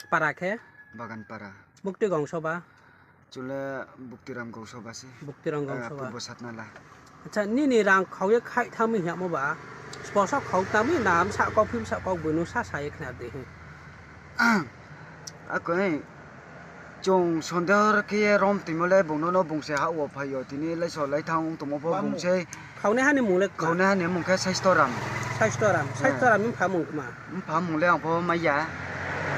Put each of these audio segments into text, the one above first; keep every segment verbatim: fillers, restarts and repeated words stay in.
Para khe? Bagan para. Bukti Gongsoba? Chule Buktiram Gongsoba se. Buktiram Gongsoba. Purbo Satnala. Acha, nini rang khau ye khaih thanng mi hingmo ba, spo sa khau tang mi na, bsa kau phi bsa kau boi no sa sa ye khna di. Akoi, chung sondeho khe ye rom toimo le bung no no bung se ha wo phai yo, tini lai so lai thanng tongmo pho bung se. Khaunaiha ni mung le kma? Khaunaiha ni mung khe Saistoram. Saistoram, Saistoram ni mpha mung kma? Mpha mung le ang pho mai ya.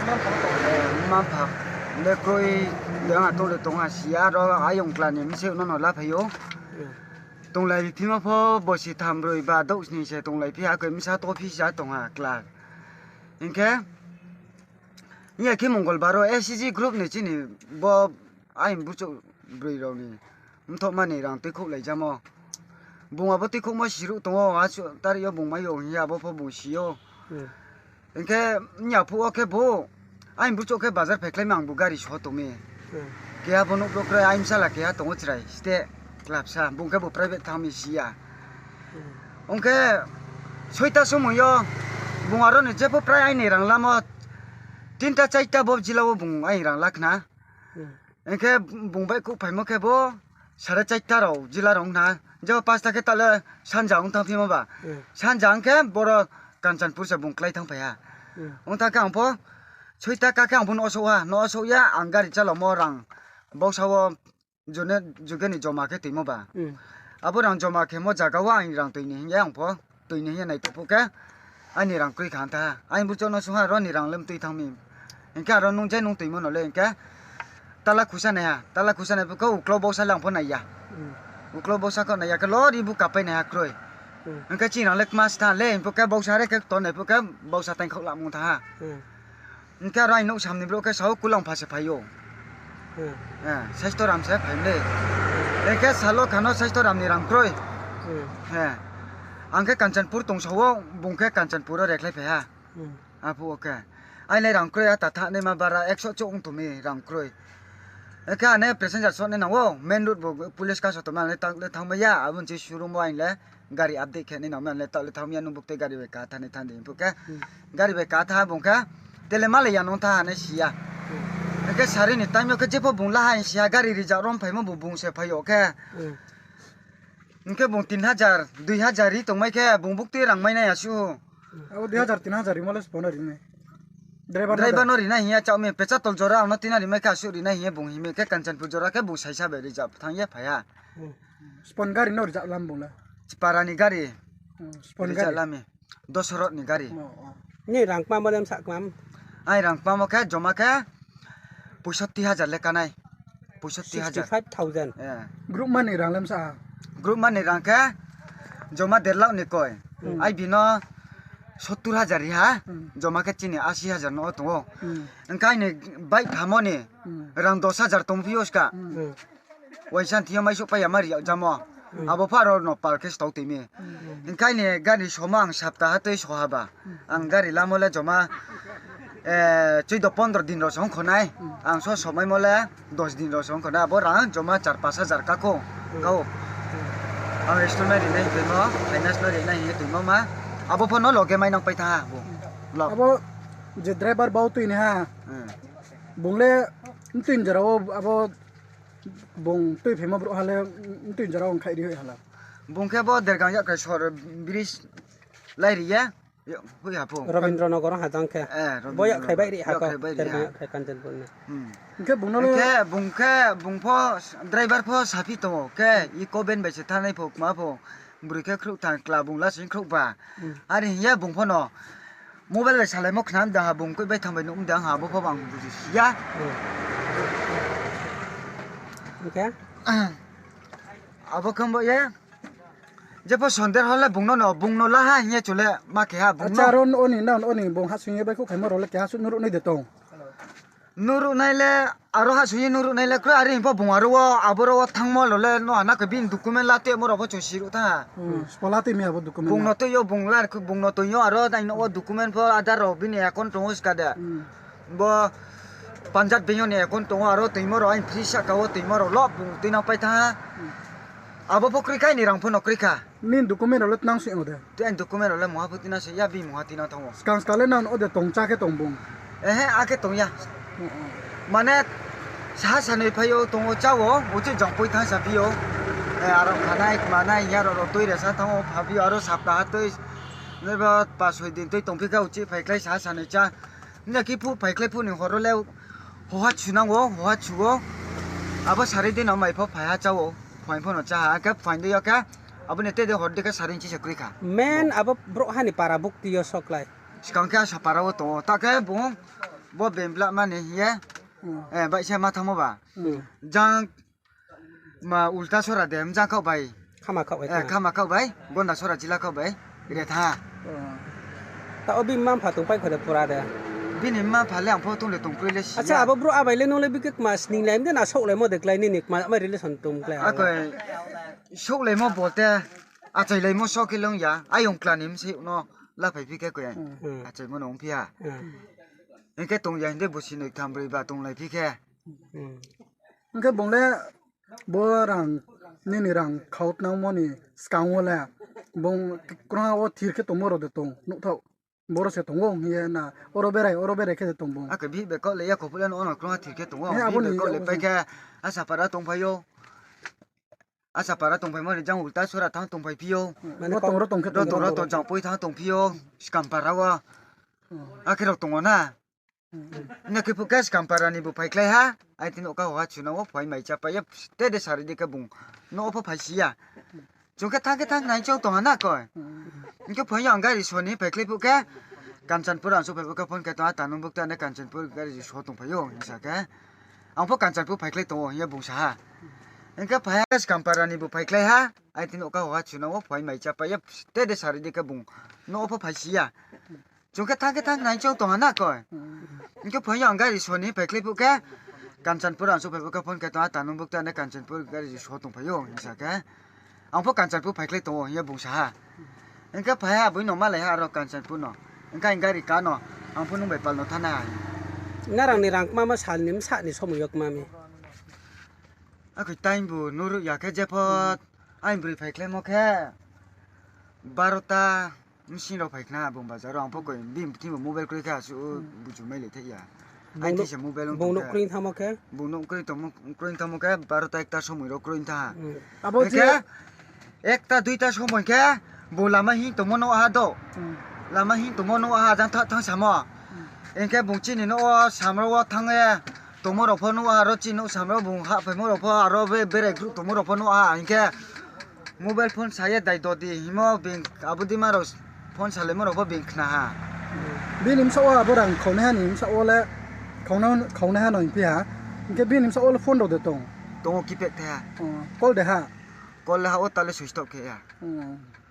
Mma mpha le kroi, le ang tong le tong ha si ya, ro ayong kla ni bse no no la phai ou. Tonglai phimo pho bosi tham broi ba douh sni se tonglai phi ha, koi bsa to phi sa tong ha kla. Hing khe, iya khe Mongolbar wo S C G group ni chini bo aini burchouh broi rao ni mthohma ni rang tuikhouhlai jamo. Bung abo tuikhouhmo siruh tong ou, achu tari yo bung mai yo hing ye abo pho bung si ou. Hing khe, iya phuh wo khe bo, aini burchouh khe bazar phaikhlai mi ang bo gari so tong mi. Keha bo nouh brouh kroi, aini bsala keha tong ou chrai, steh, klapsa, bung khe bo private thanng mi si ya. Ong khe, soita somoi yo, bung aro ni jepho prai aini rang lamo, tinta chaita bo jila wo bung aini rang la khna. Hing khe bung baihkhouh phaimo khe bo sare chaita rao jila rao ong khna. Jepho pasta khe ta le sanja ong thanng phimo ba. Sanja ong khe boro Kanchanpur se bung klái thanng phai ha. Ong thanng khe ang pho soita ka khe ang pho no souh ha, no souh ya ang gari chalamo rang bausa wo jone, juge ni joma khe toimo ba. Abo rang joma khemo zaga wo ang rang toi ni hing ye ang pho toi ni hing ye nai tong phuh khe, aini rang kroi kha tha ha. Aini burchouh no sung ha, ro ni rang le mtui thanng mi. Hing khe aro nung je nung toimo no le hing khe, tala khusa nai ha, tala khusa nai phuh khe uklau bausa le ang pho nai ya. Uklau bausa khe nai ya khe lori bu kapai nai ha kroi. Hing khe chini rang le kma se tha le hing phuh khe bausa re khe ton nai phuh khe bausa taingkhaoh lamung tha ha. Hing khe aro aini nouh sam ni brouh khe sao Kulangpha se phai ou. Saistoram se phai mi le. Hing khe salo kha no Saistoram ni rang kroi. Ang khe Kanchanpur tong sao, bung khe Kanchanpur wo rekhlai phai ha. Aphuh wo khe. Aini le rang kroi, ata thanngnaima bara ekso chouh ong tong mi rang kroi. Hing khe ane passenger sohnai nang ou, main road bo police kaso tongmai, ang le ta le thanngmai ya, abo ni se showroom wo aini le gari update khe nai nang mi, ang le ta le thanngmai ya, nung buktui gari bai ka thanng ni thanng di hing phuh khe. Gari bai ka tha bung khe, tele malai ya nung tha ha nai si ya. Hing khe sari ni time yo khe jepho bung la ha hing si ya, gari reserve rom phaimo bo bung se phai yo khe. Hing khe bung tin hajar, dui hajar ri tongmai khe bung buktui rang mai nai asuh. Abo dui hajar, tin hajar rimo le sbo no ri nai. Driver no ri nai hing ye chaoh mi, Pechatol jora ang no tina ri mai khe asuh ri nai hing ye bung hing mi khe Kanchanpur jora khe bung saisa bai reserve thanng ye phai ha. Sbo ni gari no reserve lam bung le? Para ni gari. Reserve lam mi. Dosorot ni gari. Ni rang kmamo le bsa kmam? Aini rang kmamo khe joma khe poisotti hajar le kánai. Poisotti hajar. Group mani rang le bsa? Group mani rang khe joma der lakh ni koi. Ai bini sottur hajar ri ha. Joma khe chini asi hajar no tong ou. Hing khe aini bike phamo ni rang dos hajar tong phi ou ska. Waisa thing yo maisouh pai ya ma ri yag jamo. Abo pho aro no pal khe stau toi mi. Hing khe aini gari somo ang saptaha tui soha ba. Ang gari lamo le joma, choido pondro din rao se ong kho nai. Ang so somaimo le dos din rao se ong kho nai. Abo rang joma char pas hajar ka khou. Kau. Ang installment ri nai hing ye toimo, finance no ri nai hing ye toimo ma. Abo pho no loge mai nang pai thanng ha bo. Abo je driver bau tui ni ha. Bung le mtui jora wo abo bung tuiphaimo brouhha le mtui jora wo ongkhaih ri hoih ha la? Bung khe bo Dergang yakkhai sor bridge lai ri ye, hoih ha pho. Rabindra Nagar ha jang khe. Bo yakkhai baih ri ha khe, Dergang yakkhai Kanchanpur ni. Hing khe bung no le khe bung khe bung pho driver pho saphi tong ou khe, eco van bai se thanngnai pho kma pho. Broi khe khrouh tang kla bung lasing khrouh ba. Are hing ye bung pho no mobile bai salaimo khna mdang ha, bung koih bai thanng bai nuh mdang ha, abo pho bang buji si ya. Abo khe bo ye. Jepho sonder ho le bung no no, bung no la ha hing ye chule ma khe ha bung no. Acha, aro oni, na oni bung hahsoing ye baihkhouh khaimo rao le keha suh nuhruh nai de tong? Nuhruh nai le, aro hahsoing ye nuhruh nai le kroi, are hing pho bung aro wo, aboro wo thanngmo rao le no ha na khe bini document la tuimo rao pho chung siruh tha ha. Bung no tui yo, bung no tui yo, aro aini nouh wo document pho Aadhaar rao bini account tong ou ska de. Bo Punjab bank yo ni account tong ou, aro toimo rao, aini free sahka wo toimo rao lo bung tuinang pai thanng ha. Abo pho kroi kha, aini rang pho no kroi kha. Nini document rao le tinang soi ou de? Tei aini document rao le mungha pho tinang soi ya, bini mungha tinang thanng ou. Skang ska le nang ode tong chá khe tong bung? Ehe, akhe tong ya. Mane, saha sanoi phai yo tong wo chá wo, uchih jangpoi thanng sa phi yo. Aro khanai, kmanai, ya ro ro tui resa thanng wo pha phi yo, aro sapta ha tui. Nai ba pas soi din tui tong phi khe uchih phaikhlai saha sanoi chá. Hing ya khe phuh phaikhlai phuh ni hor wo le hoha chu nang wo, hoha chu wo. Abo sari din no mai pho phai ha chá wo, phaing pho no chá ha, akhe phaing dei yo khe, abo ni te de hor di khe sari chi se kroi kha. Men abo brouhha ni para bukti yo soklai. Skang khe asa para wo tong ou, ta khe bung bo bembla mani hing ye, baihse ma thanngmo ba. Jang ma Ultasora de, mjang khaoh bai. Khama khaoh bai, Gondasora jila khaoh bai, re thanng ha. Ta o bini mma-mpha tongpai kho de pura de? Bini mma-mpha le ang pho tong le tong kroi le si ya. Acha, abo brouh abai le nung le bikhe kma sninglai mde na souhlaimo de klái nini kma mai relation tong klái? Souhlaimo bolte, achailaimo so khe le ong ya, ayong kla ni bsayouh no laphai phi khe koi, achaimo no ongphi ha. Hing khe tong ya hing de bosi noi tham broi ba tonglai phi khe. Hing khe bung le bo rang, nini rang khau tnangmo ni skang wo le, bung krungha wo thir khe tongmo rao de tong nuhthaoh. Boro se tong ou hing ye na, oro berai, oro berai khe de tong bung. Akhe bihih bai kaoh le ya kho phuh le no, ono krungha thir khe tong ou. Bihih bai kaoh le pai khe, asa para tongphai ou. Asa para tongphaimo ni jang Ultasora thanng tongphai phi ou. Ro tong, ro tong khe tong, ro tong jangpoi thanng tongphi ou, Skampara wo. Akhe rao tong ou na. Hing khe phuh khe Skampara ni bu phaikhlai ha, aini nouh kha hoha chu nang wo phai mai chápai ye, te de sari di khe bung nouh wo pho phai si ya. Chung khe thanng khe thanng nai chong tong ha na koi. Hing khe phai yo ang gari so ni phaikhlai phuh khe, Kanchanpur ang souhphai phuh khe phone khe tong ha, ta nung bukta ne Kanchanpur gari so tongphai ou hing sa khe. Ang pho Kanchanpur phaikhlai tong ou hing ye bung sa ha. Hing khe phai ha Skampara ni bu phaikhlai ha, aini nouh kha hoha chu nang wo phai mai chápai ye, te de sari di khe bung nouh wo pho phai si ya. Chung khe thanng khe thanng nai chong tong ha na koi. Hing khe phai yo ang gari so ni phaikhlai phuh khe, Kanchanpur ang souhphai phuh khe phone khe tong ha, ta nung bukta ne Kanchanpur gari so tongphai ou hing sa khe. Ang pho Kanchanpur phaikhlai tong ou hing ye bung sa ha. Hing khe phai ha boi no malai ha aro Kanchanpur no. Hing khe ang gari ka no, ang pho nung bai pal no thanng nai ha. Nrang ni rang kma ma sal ni bsa ni somoi yo kma mi? Akhe time bu nuhruh ya khe jepho, aini broi phaikhlaimo khe, barota bsing rao phai khna bung bazar wo, ang pho koi bini thing bo mobile kroi khe asuh buju mai le thai ya. Aini thing se mobile ong tong khe. Bung nouh kroi thanngmo khe barota ekta somoi rao kroi thanng ha. Hing khe ekta duita somoi khe bung lama hing tongmo nouh ha do. Lama hing tongmo nouh ha jang thanng samo. Hing khe bung chini nouh wo samro wo thanng ye tongmo rao pho nuh ha, aro chini nouh samro bung hahphaimo rao pho, aro berai group tongmo rao pho nuh ha. Hing khe mobile phone sa ye dai dodi hingmo, abo dima rao phone salaimo rao pho being khna ha. Bini bsaoh wo abo rang khaunaiha ni bsaoh wo le, khaunaiha no hingphi ha. Hing khe bini bsaoh wo le phone rao de tong? Tong ou, keypad thai ha. Call de ha? Call le ha ou, ta le switch off khe ya.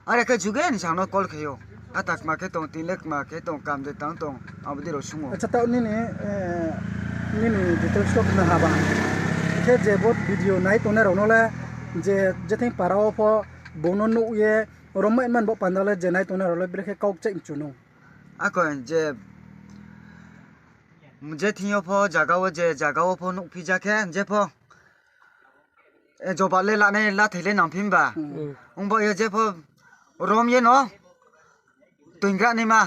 Are khe juge ni sa no call khe ou. Ata kma khe tong, tini le kma khe tong, kam de tang tong, abo dei rao swunng ou. Acha, taoh nini details khe khna ha ba. Khe je bo video nai tongnai rao no le, je thing para wo pho bung no nuh ye, oro mai man bo panda le je nai tongnai rao le brekhe kau kchaih mchu no. Akhe je thing yo pho, zaga wo je zaga wo pho nuhphi ja khe, jepho joba le lanai lathai le nangphi ba. Ongba ye jepho rom ye no toinggranima.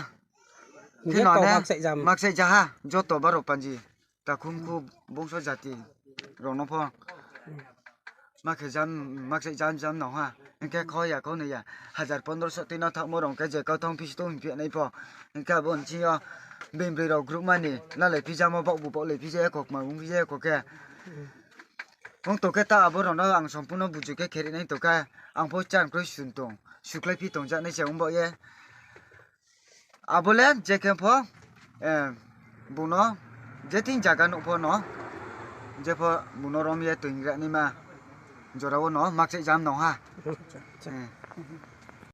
Khe no ne makchaih ja ha, joto baro panji, takhumkhu bongso jati rao no pho makchaih jam jam nang ha. Hing khe kho ya, kho ni ya, hazar pondro so tui no thaohmo rao khe je kau thanng phi si tou hingphi nai pho. Hing khe abo ni sing yo bini broi rao group mani lalai phi jamo, baohbu baohlai phi ja ya kho, kma ong phi ja ya kho khe. Ong tong khe ta abo rao no ang sompurno buju khe kheri nai tong khe, ang pho chan kroi sun tong, sukhlai phi tong ja nai se ongba ye. Abo le je khe pho, bung no je thing zaga nuh pho no, jepho bung no rom ye toinggranima jora wo no makchaih jam nang ha.